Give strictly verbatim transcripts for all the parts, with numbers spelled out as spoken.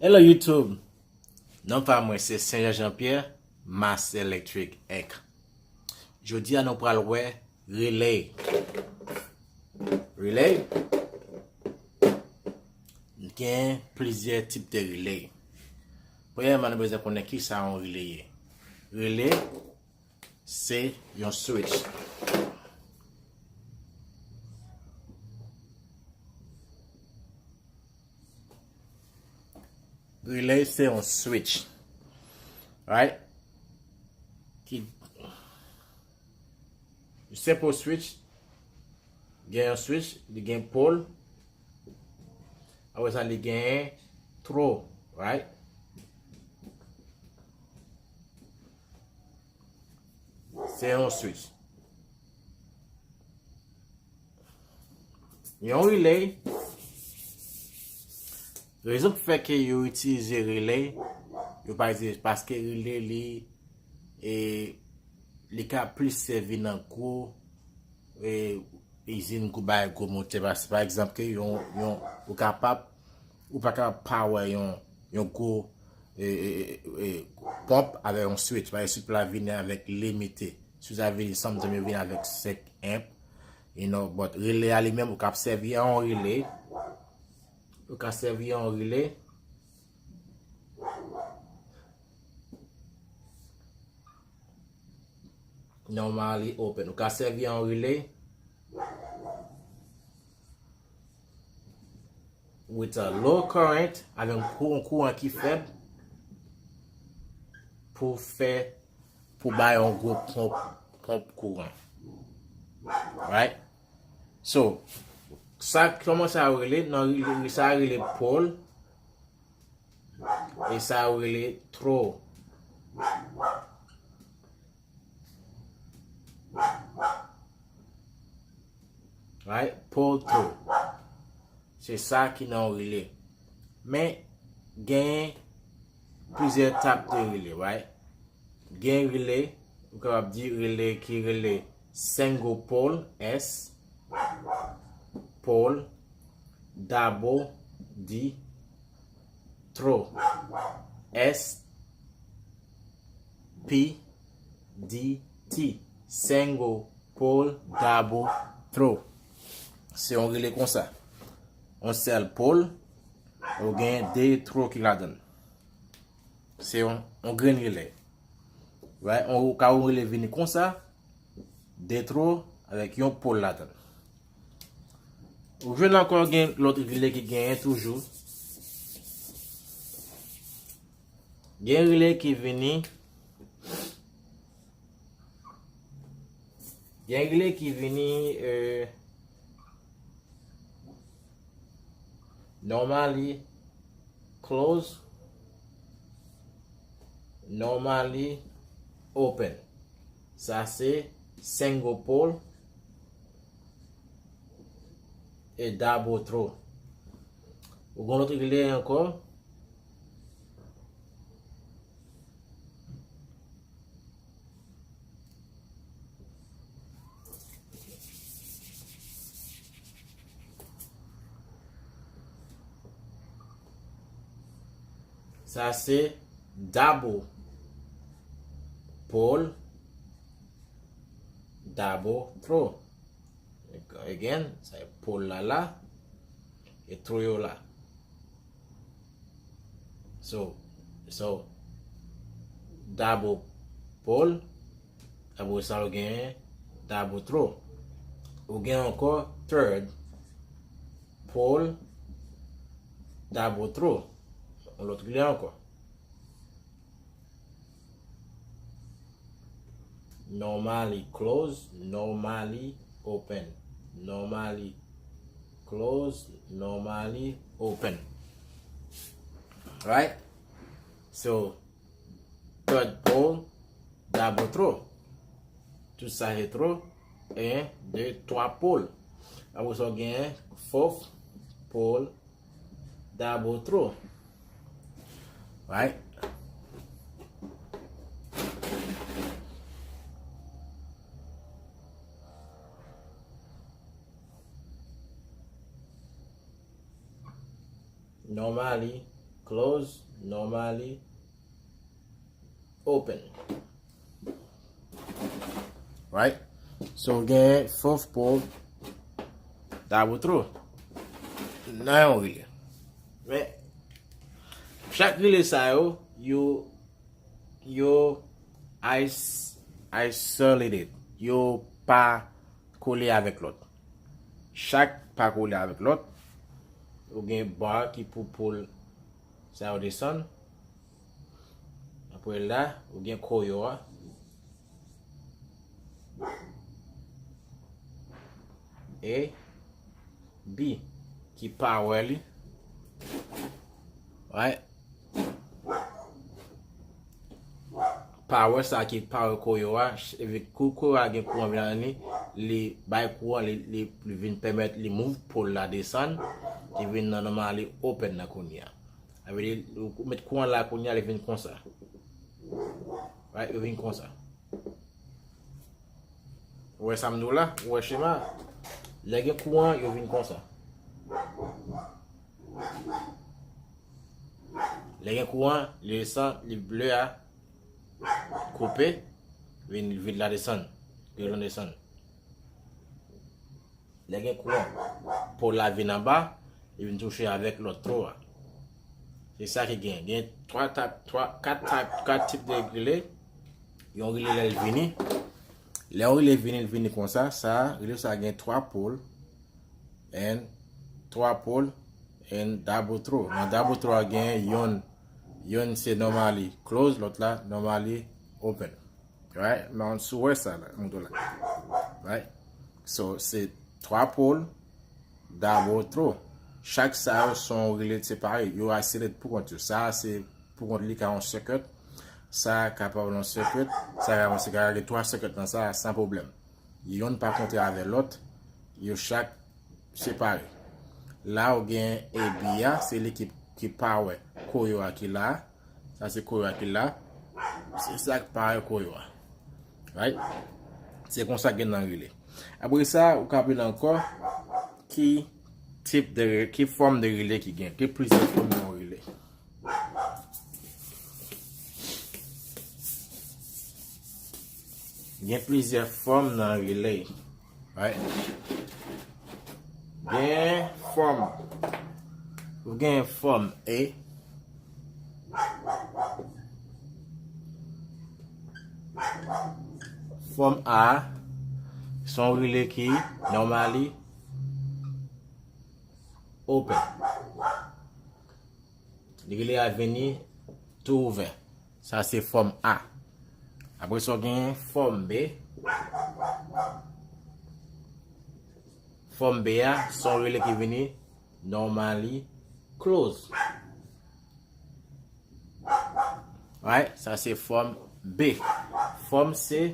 Hello YouTube. Non pa mwen se Saint Jean Jean Pierre, Master Electric Inc. Jodi a nou pral wè relay. Relay gen plizyè tip de relay. Premyèman nou bezwen konnen ki sa yon relay ye. Relay se yon switch. Relay se yon switch. Right? Ki simple switch. Gen yon switch, li gen pole. Apre sa li gen throw, right? Se yon switch. Yon relay, rezon ki fè ke yo itilize relay, yo pa itilize paske relay li e li ka plis sèvi nan gwo e izin gwo bay gwo motè pa, pa egzanp ke yon yon ou kapab ou pa kapab power yon yon gwo e, e, e, e, pomp avèk yon switch. Paske switch la vini avèk limite. Switch la vini sometimes yo vini avèk senk amp. You know, but relay a li menm ou ka sèvi an relay. Ou ka sèvi an relay. Normally open. Ou ka sèvi an relay with a low current, avèk yon kou- yon kouran ki fèb pou fè pou bay yon gwo pomp pomp kouran. Right? So, sa kòman sa rele nan sa rele pole. E sa yo rele throw. Right? Pole throw. Se sa ki nan yon relay. Men, gen plizyè tap de relay, right? Gen relay, ou kapab di relay ki rele single pole, S, pole, double, D, throw, S, P, D, T, single pole, double, throw. Se yon relay konsa. Yon sèl pole, ou gen de throw ki ladan l. Se yon, yon grenn relay. Right? Ou ka yon relay vini konsa, de throw avèk yon pole ladan l. Ou jwenn ankò gen lòt relay ki genyen toujou. Gen relay ki vini. Gen relay ki vini e, normally close, normally open. Sa se single pole e double throw. Ou gen lòt relay ankò. Sa se double pole, double throw. Again, sa e pole la la, e throw yo la. So, so, double pole, apre sa ou gen double throw. Ou gen ankò third pole, double throw. Yon lòt koulè ankò. Normally close, normally open. Normally close, normally open. Right? So, third pole, double throw. Tout sa se throw. En, de, twa pole. Apre sa, w gen fourth pole, double throw. Right? Normally close, normally open. Right? So, gen fourth pole, double throw. Nan yon rile. Men, chak rile sa yo, yo, yo is-, isolated. Yo pa kole avèk lòt. Chak pa kole avèk lòt. Ou gen bar ki pou pole sa yo desann. Apre la, ou gen koyo a. A, B, ki power li. Right? Power sa ki power koyo a, ch-, epi kou koyo a gen kouran vin ladan li, li bay kouran, li, li, li vin pèmèt li move pole la desann, li vin nan normally open nan kounye a. Sa vle di, ou, ou met kouran la kounye a, li vin konsa. Right? Li vin konsa. Ou wè sa m di w la? Ou wè chema a? Lè gen kouran, yo vin konsa. Lè gen kouran, li desann, li ble a koupe, vin, vin la desann, gridon desann. Lè gen kouran, pole la vin anba, li vin touche avèk lòt throw a. Se sa ki gen. Gen twa tap, twa, kat tap, kat tip de rile. Yon rile lè l vini. Lè yon rile vini, l vini konsa, sa, rile sa gen twa pole, and twa pole, and double throw. Nan double throw a gen yonn, yonn se normally close, lòt la normally open. Right? Men sou wè sa la, m la. Right? So, se twa pole, double throw. Chak sa yo se yon rile separe. Yo isolate pou kont yo. Sa se pou kont li ka yon circuit. Sa kapab yon circuit. Sa kapab se ka gen twa circuit nan sa san pwoblèm. Yonn pa kontre avè lòt. Yo chak separe. La ou gen A B a, se li ki, ki power koyo a ki la. Sa se koyo a ki la. Se sa k power koyo a. Right? Se konsa gen nan rile. Apre sa, ou ka vin ankò ki tip de, ki fòm de rile ki gen. Gen plizyè fòm nan yon rile. Gen plizyè fòm nan rile. Right? Gen fòm. Ou gen fòm A. Fòm A. Se yon rile ki normally open. Rile a vini tou ouvè. Sa se fòm A. Apre sa, w gen fòm B. Fòm B a, se yon rile ki vini normally close. Right? Sa se fòm B. Fòm C,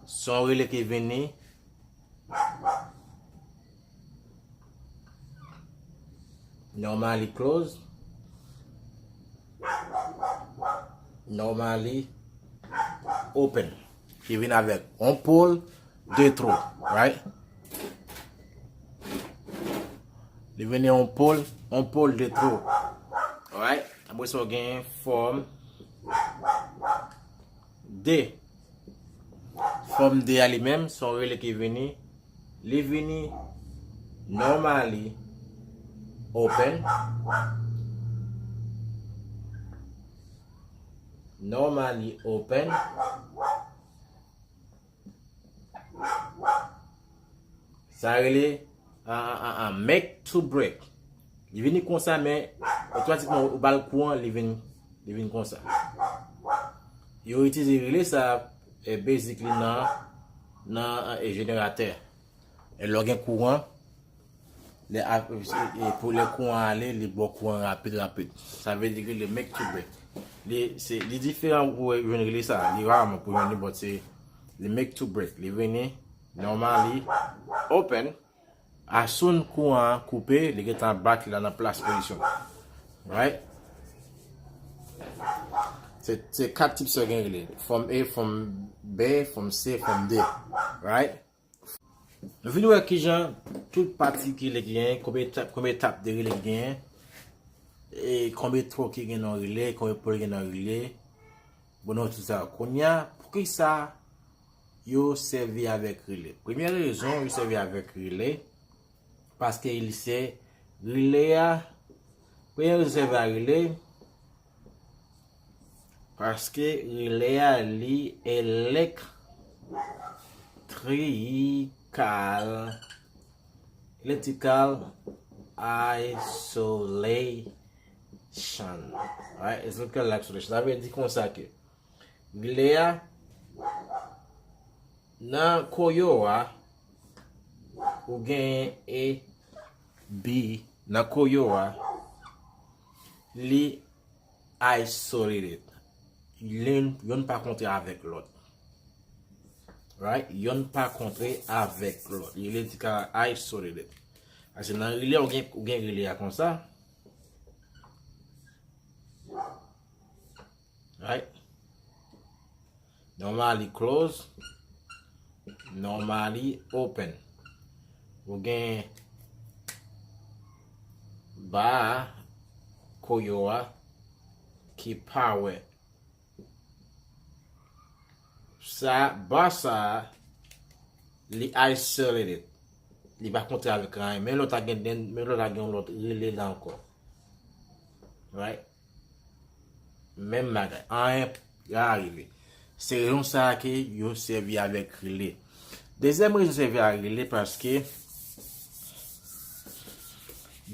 se yon rile ki vini normally close, normally open. Ki vin avèk yon pole, de throw, right? Li vini yon pole, yon pole, de throw. Right? Apre sa, w gen fòm D. Fòm D a li menm, se yon rile ki vini, li vini normally open. Normally open. Sa rele an, an, an, an make to break. Li vini konsa, men otomatikman ou ba l kouran, li vin, li vin konsa. Yo itilize rile sa, eh, basically nan, nan, eh, jeneratè. E lè w gen kouran, lè, a, e, e pou lè kouran ale, li ba w kouran rapid, rapid. Sa vle di ke li make to break. Li, se, li diferan pou w jwenn rile sa. Li raman pou jwenn li, but se, li make to break. Li vini normally open. As soon kouran an koupe, li gentan back la nan plas pozisyon. Right? Se, se kat tip sa gen rile. Fòm A, fòm B, fòm C, fòm D. Right? Nou vin wè kijan tout pati ki relè ki genyen, konbyen etap, konbyen etap de relè ki genyen, e konbyen tro ki gen nan relè, konbyen pol gen nan relè. Bon, nou tout sa. Kounye a, poukisa yo sèvi avèk relè? Premye rezon yo sèvi avèk relè, paske li se relè a, premye rezon sèvi a relè, paske relè a li elektrikal, electrical isolation. Right? Electrical isolation. Sa vle di konsa ke relè a nan koyo a, ou gen e bi nan koyo a, li isolated. Youn, youn pa kontre avèk lòt. Right? Youn pa kontre avèk lòt. Li electrical isolated. Paske nan relè, ou gen, ou gen relè a konsa. Right? Normally close, normally open. Ou gen ba a, koyo a, ki power. Sa, ba sa, li isolated. Li pa kontre avèk anyen. Men lòt la gen, men lòt la gen yon lòt relè la ankò. Right? Menm bagay. Anyen pa rive. Se rezon sa a ke yo sèvi avèk relè. Dezyèm rezon sèvi a relè paske,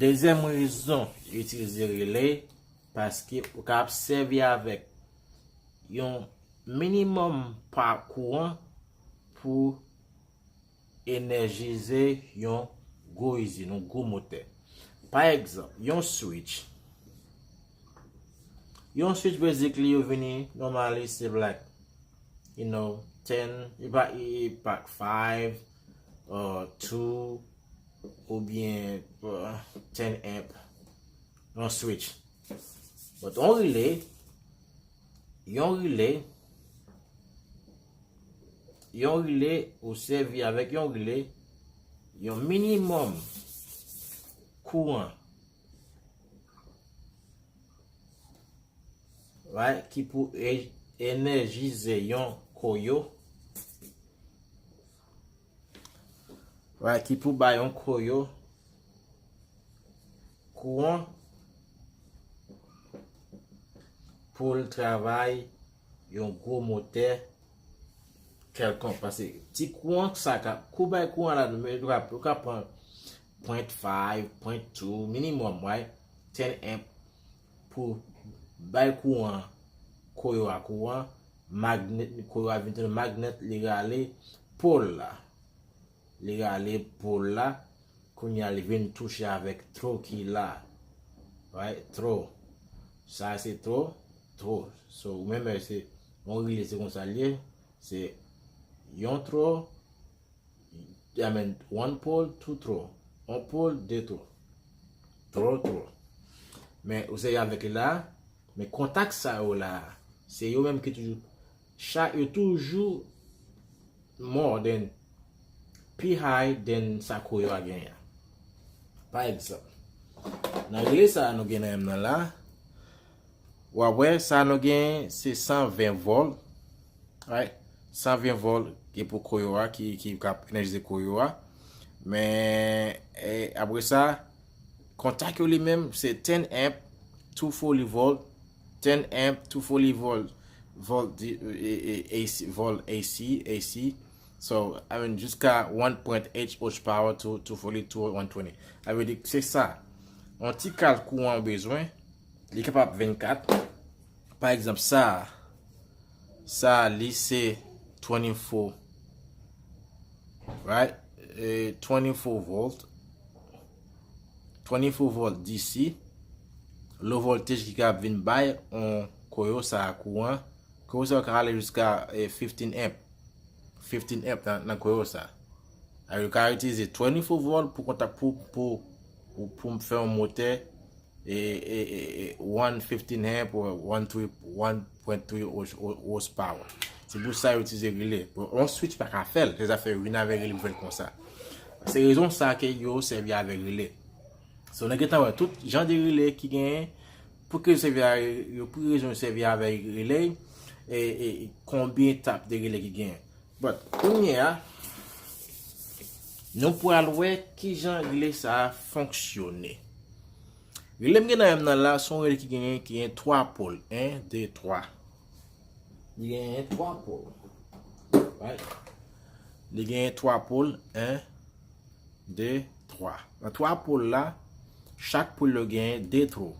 dezyèm rezon yo itilize relè, paske ou kapab sèvi avèk yon minimòm pa kouran pou enèjize yon gwo izin, yon gwo motè. Pa egzanp, yon switch. Yon switch, basically, yo vini, normally, se like, you know, ten, e pa, e pa five, uh, two, oubyen, uh, ten amp. Yon switch. But yon relè, yon relè, yon relè, ou sèvi avèk yon relè, yon minimòm kouran, right, ki pou e-, enèjize yon koyo, right, ki pou bay yon koyo kouran pou l travay yon gwo motè kèlkonk. Paske ti kouran sa ka, kou bay kouran la, men ou ka, ou ka pran point five, point two, minimum, right? Ten amp pou bay kouran, koyo a kouran, magnet, koyo a vin tounen magnet, li rale pol la. Li rale pol la, kounye a li vin touche avèk tro ki la. Right? Tro. Sa se tro, tro. So, ou menm se, yon relè se konsa l ye, se yon tro, I mean, one pole, two tro. Yon pole, de tro. Tro, tro. Men, ou sèvi avèk li la, men kontak sa yo la, se yo menm ki toujou, chak yo toujou more than, pi high than sa koyo a genyen an. Pa egzanp, nan relè sa a nou gen nan men m nan la, w ap wè sa nou genyen se san ven volt, right? San ven volt ki pou koyo a, ki, ki ka enèjize koyo a. Men, e, apre sa, kontak yo li menm, se ten amp, two forty volt, ten amp, two forty volt, volt, di- e, e, A C, volt A C, A C. So, I mean, jiska one point eight horsepower to two forty to one twenty. Sa vle di, se sa. Yon ti kal kouran ou bezwen, li kapab vennkat. Pa egzanp, sa, sa, li se twenty-four, right? E, twenty-four volt. Twenty-four volt D C. Low voltage ki ka vin bay yon koyo sa a kouran. Koyo sa a ka ale jiska, e, fifteen amp. Fifteen amp nan, nan koyo sa. A, yo ka itilize twenty-four volt pou kontak, pou, pou, pou, pou fè yon motè, e, e, e, e, one fifteen amp ou one three, one point three horse-, horsepower. Se pou sa yo itilize relè. Bon, yon switch pa ka fè l. Se zafè yo vin avèk relè pou fè l konsa. Se rezon sa ke yo sèvi avèk relay. So, nou gentan wè tout jan de relay ki genyen, pou ki yo sèvi a, yo, pou ki rezon yo sèvi avèk relay, e, e, e konbyen etap de relay ki genyen. But, kounye a, nou pral wè ki jan relay sa a fonksyone. Relay m gen nan men m nan la, se yon relay ki genyen, ki genyen twa pol. En, de, twa. Li genyen twa pol. Right? Li genyen twa pol. En, de, twa. Nan twa pol la, chak pol yo genyen de trou.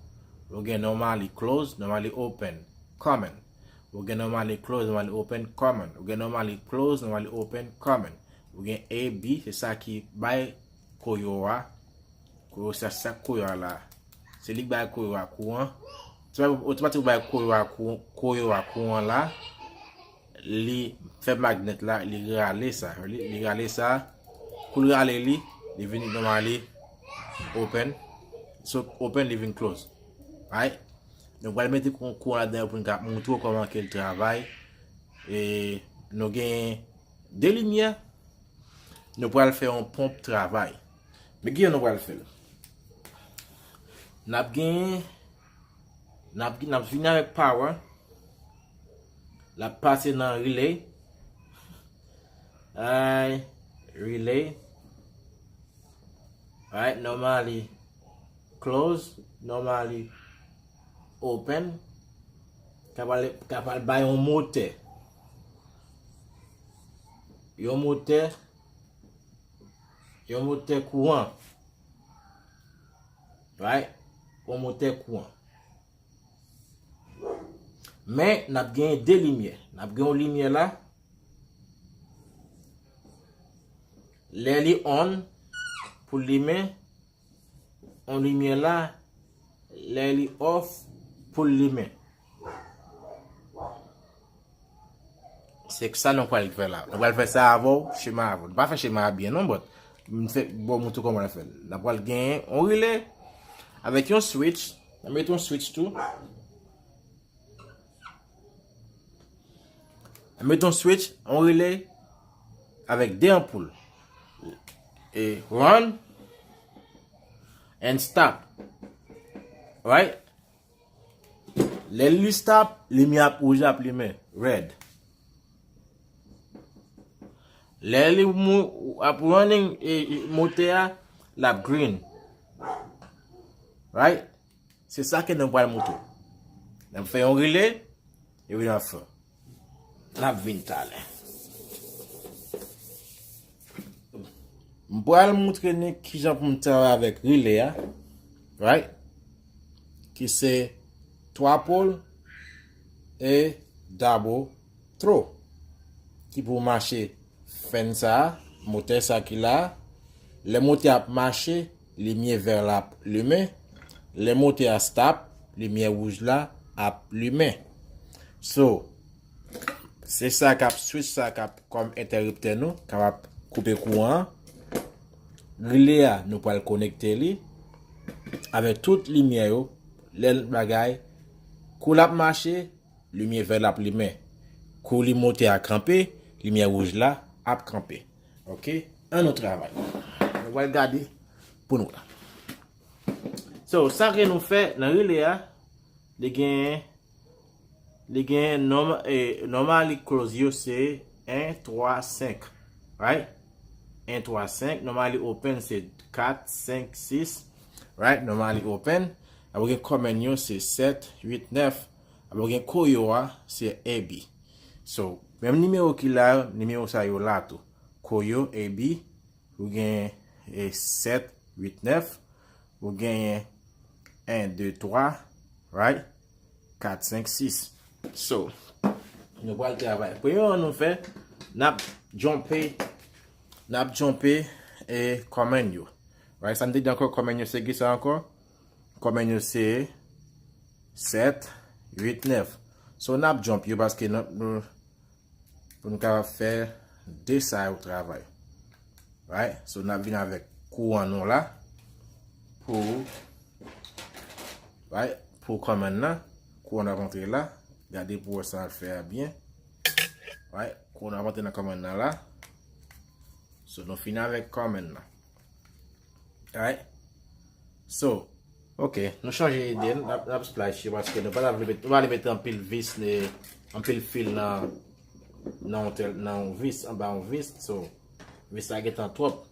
Ou gen normally close, normally open, common. Ou gen normally close, normally open, common. Ou gen normally close, normally open, common. Ou gen A B, se sa ki bay koyo a. Koyo sa, sa koyo a la. Se li k bay koyo a kouran. Otomatik bay koyo a kou-, koyo a kouran la. Li fè magnet la, li rale sa. Li, li rale sa. Kou l rale li, li vin normally open. So, open, li vin close. Right? Nou pral mete kou-, kouran ladan pou n ka montre w kòman ke l travay. E nou gen de limyè. Nou pral fè yon ponp travay. Men kijan nou pral fè l? N ap gen, n ap, n ap vin avèk power. L ap pase nan relay. Ay, relay. Right, normally close, normally open. Kapab, kapab bay yon motè. Yon motè, yon motè kouran. Right? Yon motè kouran. Men, n ap gen de limyè. N ap gen yon limyè la. Lè li on, pou l limen, yon limyè la. Lè li off, pou l limen. Se sa nou pral fè la. Nou pral fè sa avè w, chema avè w. Nou pa fè chema a byen non, but m fè, bon, montre kòman n fè l. N ap pral gen yon relay avèk yon switch. N ap met yon switch tou. N ap met yon switch, yon relay avèk de anpoul. E run and stop. Right? Lè li stop, limyè ap wouj la ap limen, red. Lè li mou-, ap running, e, e, motè a, l ap green. Right? Se sa ke nou pral montre. N ap fè yon relay, epi n ap fè. N ap vin talè. M pral montre nou kijan pou m travay avèk relay a, right? Ki se twa pol e double throw. Ki pou mache fèn sa a, motè sa ki la a. Lè motè a ap mache, limyè vè la ap limen. Lè motè a stop, limyè wouj la ap limen. So, se sa k ap, switch sa k ap kòm entèriptè nou, k ap koupe kouran an. Relay a, nou pral konekte li avèk tout limyè yo, lè l bagay, kou l ap mache, limyè vè l ap limen. Kou li motè a kanpe, limyè wouj la ap kanpe. Oke? Ann nou travay. Nou pral gade pou nou la. So, sa ke nou fè nan relay a, li gen, li gen norm-, e, normally close yo se en, twa, senk. Right? En, twa, senk. Normally open se kat, senk, sis. Right? Normally open. Apre gen common yo se sèt, uit, nèf. Apre gen koyo a se A B. So, menm nimewo ki la yo, nimewo sa yo la tou. Koyo, A B, ou gen, e, sèt, uit, nèf, ou genyen en, de, twa, right? Kat, senk, sis. So, nou pral travay. Premye an nou fè, n ap jump, n ap jump, e, common yo. Right? Sa m te di ankò, common yo se ki sa ankò? Common yo se sèt, uit, nèf. So, n ap jump yo paske nou, nou, pou nou kapab fè de sa yo travay. Right? So, n ap vin avèk kouran nou la pou, right, pou common nan. Kouran ap antre la. Gade pou wè sa al fè a byen. Right? Kouran ap antre nan common nan la. So, nou fini avèk common nan. Alright. So, ok, nou chanje ide, n ap, n ap splice yo paske nou pa ta vle met, nou pa vle met anpil vis, anpil fil nan, nan yon tèl, nan yon vis, anba yon vis. So, vis la gentan twòp.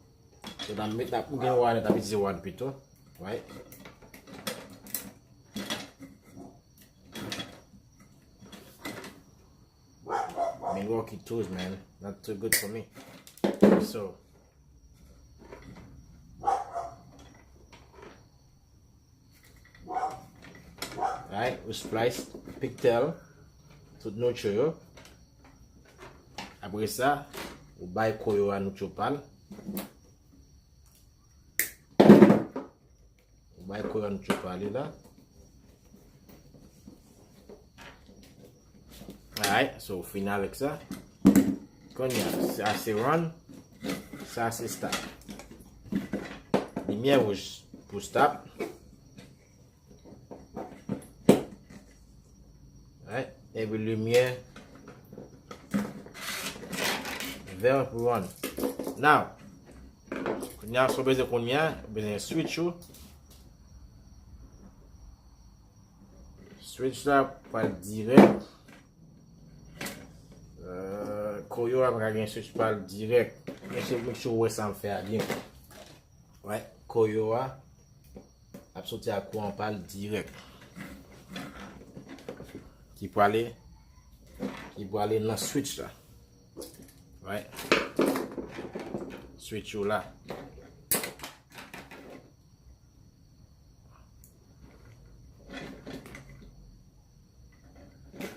So, n ap met, n ap gen wire, n ap itilize wire pito. Right? Milwaukee tools, man. Not too good for me. So, alright, ou splice pigtail tout notch yo. Apre sa, ou bay koyo a notch pa l. Ou bay koyo a notch pa li la. Alright, so ou fini avèk sa. Kounye a, sa se run, sa se stop. Limyè wouj pou stop. Right? Epi limyè vè pou run. Now, kounye a, sa w bezwen kounye a, ou bezwen switch ou. Switch la pral dirèk. Euh, koyo a pa ka gen switch pral dirèk. Make sure, make sure w wè sa m fè a byen. Right? Koyo a ap soti ak kouran pa l dirèk. Ki prale, ki prale nan switch la. Right? Switch ou la.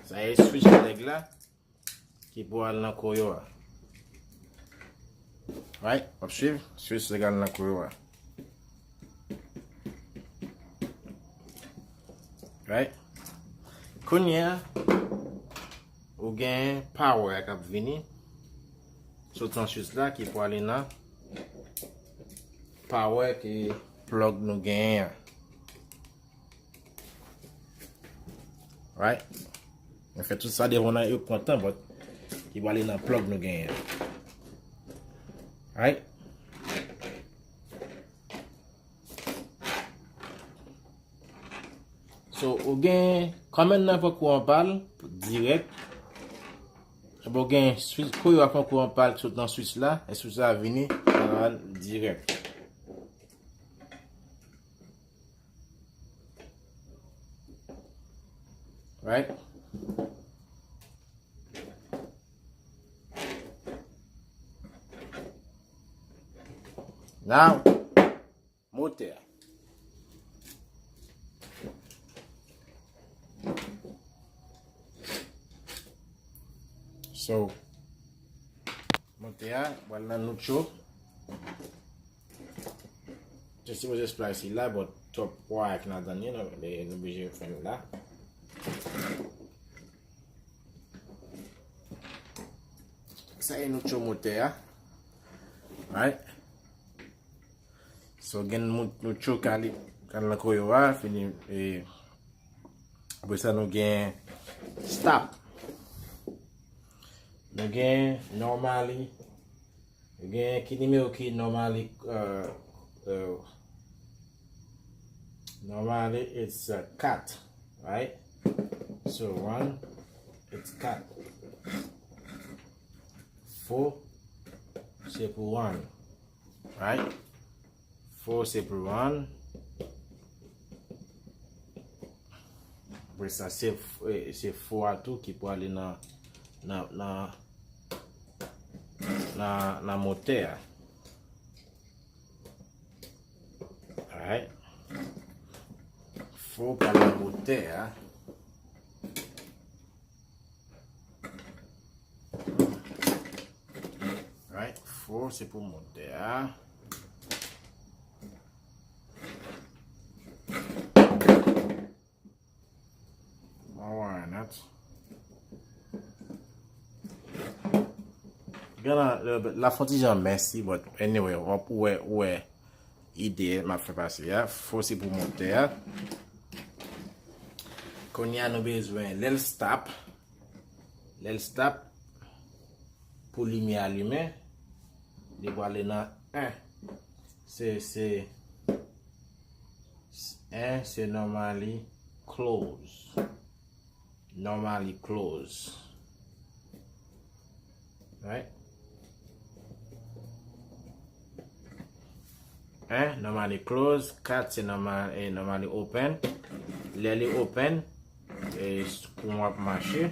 Sa e switch nèg la ki pou al nan koyo a. Right? W ap swiv? Switch nèg al nan koyo a. Right? Kounye a, ou gen power k ap vini sot nan switch la ki pou ale nan power ki plug nou genyen an. Right? Mwen fè tout sa devan nan yo pran tan, but ki pou ale nan plug nou genyen an. Right? So, ou gen command nan pran kouran pa l dirèk. Epi ou gen switch, koyo a pran kouran pa l sot nan switch la, e switch la vini pa l dirèk. Right? Now, motè a. So, motè a pral nan notch yo. Te sipoze splice la, but twòp wire ki nan dan li, nou, nou oblije fè l la. Sa e notch motè a. Right? So, gen nou, nou tchouk ale, kal nan koyo a, fini, e, apre sa, nou gen stop. Nou gen normally, nou gen ki nimewo ki normally, uh, uh, normally it's, uh, kat, right? So, one, it's kat. Fo, se pou one. Right? Fo se pou one. Apre sa, se, f- eh, se fo a tou ki pou ale nan, nan, nan, nan, nan motè a. Alright. Fo pral nan motè a. Right, fo se pou motè a. Alright. Gen la, la, la fon ti jan mèsi, but anyway, w ap wè, wè ide m ap fè pase a. Fo se pou motè a. Kounye a nou bezwen lè l stop. Lè l stop, pou limyè a limen, li prale nan en. Se, se, En se normally close. Normally close. Right? En, normally close. Kat se normal, eh, normally open. Lè li open, eh, kouran ap mache.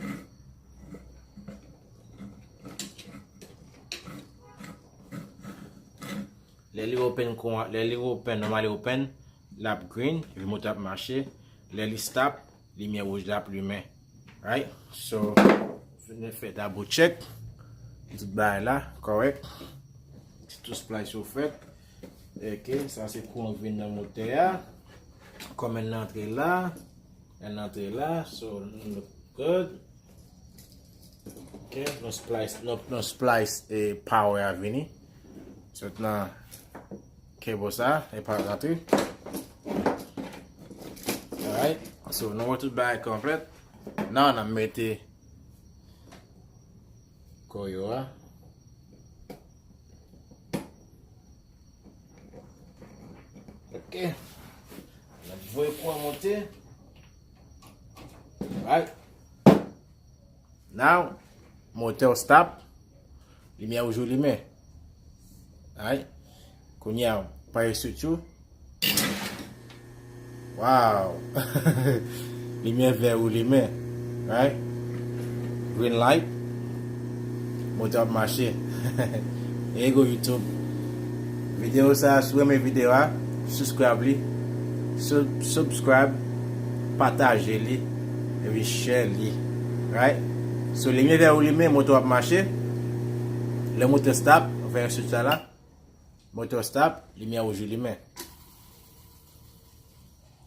Lè li open, kouran, lè li open, normally open, l ap green, epi motè ap mache. Lè li stop, limyè wouj la ap limen. Right? So, vin fè double check. Tout bagay la kòrèk. Ti tou splice yo fèt. Ok, sa se kouran k vin nan motè a. Kòman l antre la? L antre la, so, look good. Ok, nou splice, nou, nou splice, eh, power a vini. Sot nan cable sa, e pa rantre. Alright, so nou wè tout bagay konplèt. Nan, nan mete koyo a. Ok. N ap voye kouran monte. Right. Now, motè w stop. Limyè wouj ou limen. Right. Kounye a, w pare switch ou. Wow! Limyè vè ou limen. Right? Green light. Motè ap mache. Here you go, YouTube. Videyo sa, si w renmen videyo a, subscribe li. Sub- subscribe, pataje li, epi share li. Right? So, limyè vè ou limen, motè ap mache. Lè motè stop, ou fè switch la la. Motè stop, limyè wouj ou limen.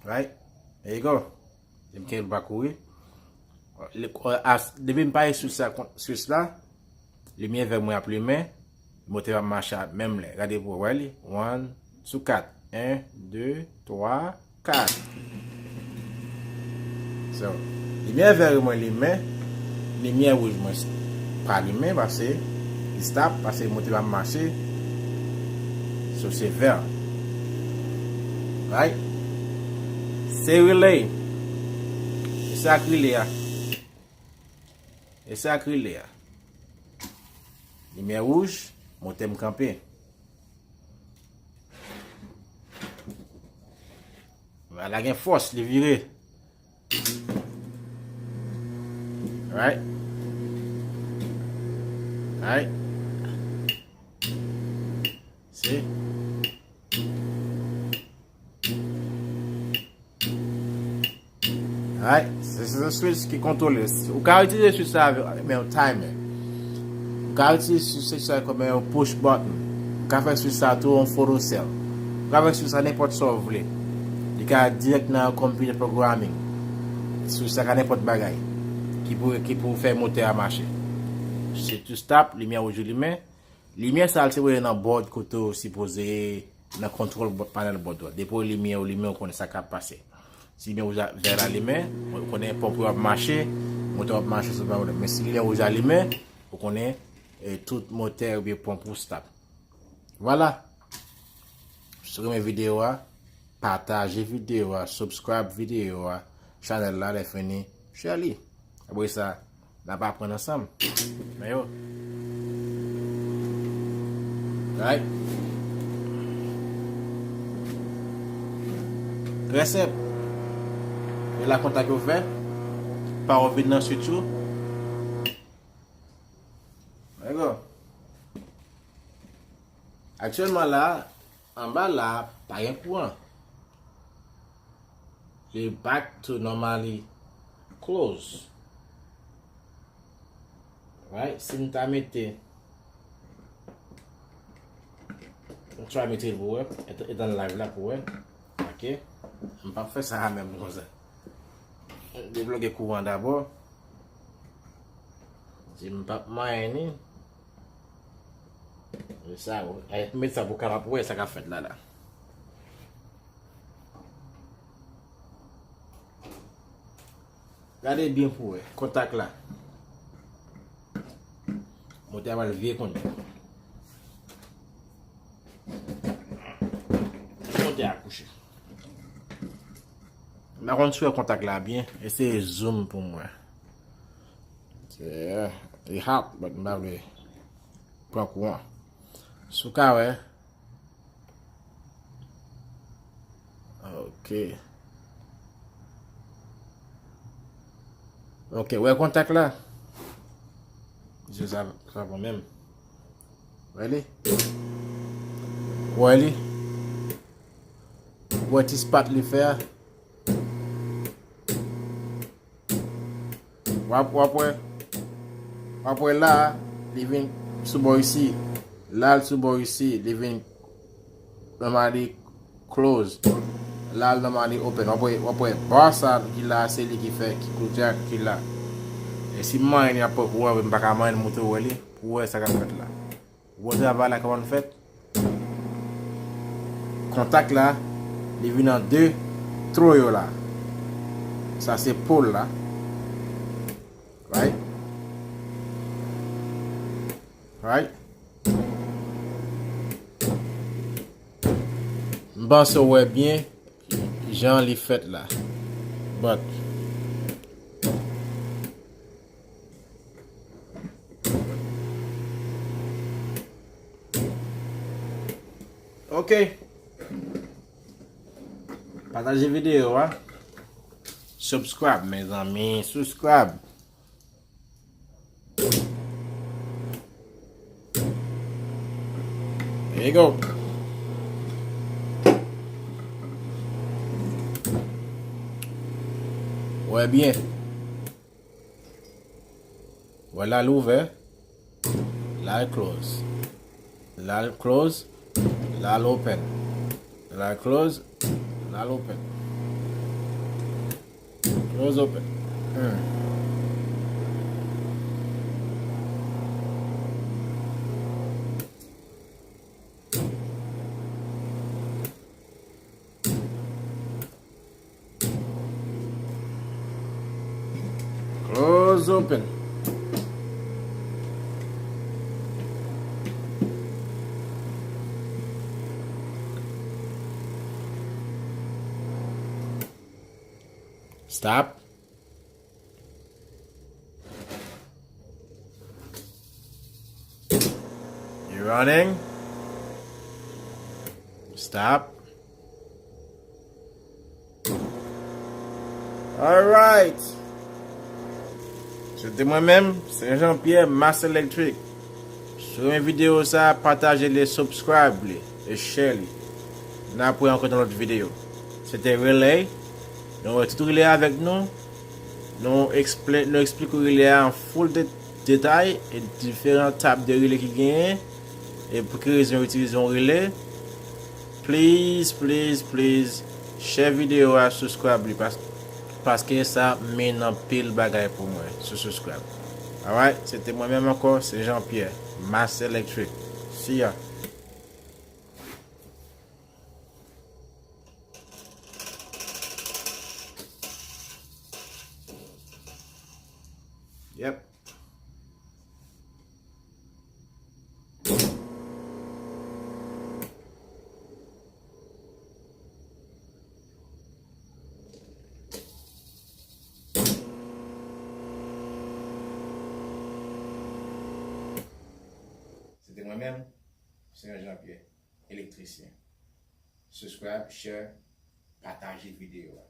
Right? There you go. Depi m kenbe l pa kouri. Li- as- Depi m pare sou sa, sou sa, limyè vè mwen ap limen. Motè ap mache a menm lè. Gade pou w wè li. One, sou kat. En, de, twa, kat. So, limyè vè mwen limen, limyè wouj mwen s- pa limen, paske li stop, paske motè pa mache. So, se vè. Right? Se relay. E sa k relay a. E sa k relay a. Limyè wouj, motè m kanpe. Vè la gen fòs, li vire. Right? Right? See? Right? Se se switch ki kontwole. Ou ka itilize switch sa avè- men yon timer. Ou ka itilize switch sa kòm yon push button. Ou ka fè switch sa tou yon photocell. Ou ka fè switch sa nenpòt sa w vle. Li ka dirèk nan computer programming. Switch sa ka nenpòt bagay ki pou, ki pou fè motè a mache. Se tou stop, limyè wouj ou limen. Limyè sa a, se voye nan board kote w sipoze nan control bo- panel board ou. Depi w limyè ou limen, ou konnen sa k ap pase. Si limyè wouj la, vè la limen, ou konnen ponp ou ap mache, motè w ap mache sou panel board. Men si limyè wouj la limen, ou konnen, eh, tout motè oubyen ponp ou stop. Vwala. Si w renmen videyo a, pataje videyo a, subscribe videyo a, chanèl la, lè fini, share li. Apre sa, n ap aprann ansanm. Men yo. Right? Trè senp. E la kontak yo fè. Pa w vin nan switch ou. There you go. Aktyèlman la, anba la, pa gen kouran. Li back to normally close. Right? Si m ta mete, m try mete l pou wè, et- etan live la pou wè. Ok? M p ap fè sa a menm konsa. Debloke kouran dabò. Si m p ap manyen ni. E sa, w- e, met sa pou w kapab wè sa k ap fèt la la. Gade byen pou w wè. Kontak la. Motè a pral vire kounye a. Motè a kouche. M pa konn si w wè kontak la byen. Eseye zoom pou mwen. Yeah, li hot, but m pa vle pran kouran. Si w ka wè. Ok. Ok, wè kontak la. Se sa, sa bon menm. Wè li? Wè li? Wè ti spat li fè a? W ap, w ap wè, w ap wè la, li vin sou bò isi. La, l sou bò isi, li vin normally close. La, l normally open. W ap wè, w ap wè bar sa ki la, se li ki fè, ki koudyak ki la. E si m manyen li ap pran kouran, m pa ka manyen l montre w wè li, pou w wè sa k ap fèt la. Wè travay la kòman l fèt. Kontak la, li vin an de tro yo la. Sa se pol la. Right? Right? M panse w wè byen jan li fèt la. But, ok. Pataje videyo a. Subscribe, mezanmi. Subscribe. There you go. Wè byen. Wè la l ouvè. La l close. La l close. La l open. La l close. La l open. Close open. Hmm. Close open. Stop. You running? Stop. Alright. Se te mwen menm, Saint Jean Pierre, Master Electric. Si w renmen videyo sa, pataje li, subscribe li, e share li. N ap wè ankò nan lòt videyo. Se te Relay. Nou wè tout relay avèk nou. Nou ekspli-, nou eksplike relay a an full de-, detay e diferan tip de relay ki genyen e pou ki rezon yo itilize yon relay. Please, please, please, share videyo a, subscribe li, pas-, paske sa mean anpil bagay pou mwen, so subscribe. Alright, se te mwen menm ankò, se Jean Pierre, Master Electric. See ya. Yep. Se te mwen menm, Saint Jean Pierre, elektrisyen. Subscribe, share, pataje videyo a.